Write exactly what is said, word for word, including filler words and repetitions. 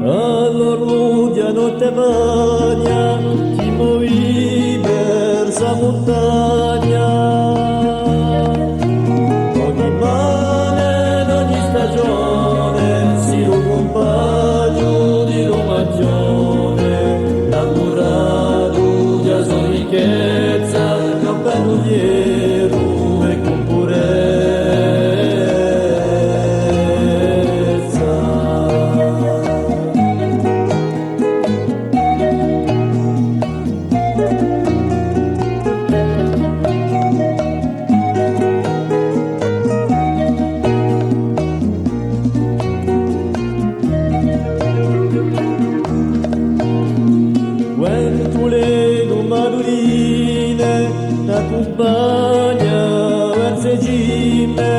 Allora, notte magna, ti movi versu a muntagna. Ogni mane, in ogni stagione, sì u cumpagnu di lu maghjone, innamuratu di a so ricchezza, campanu lieru è cun purezza. Ventule di madurine, t'accumpagna versu e cime.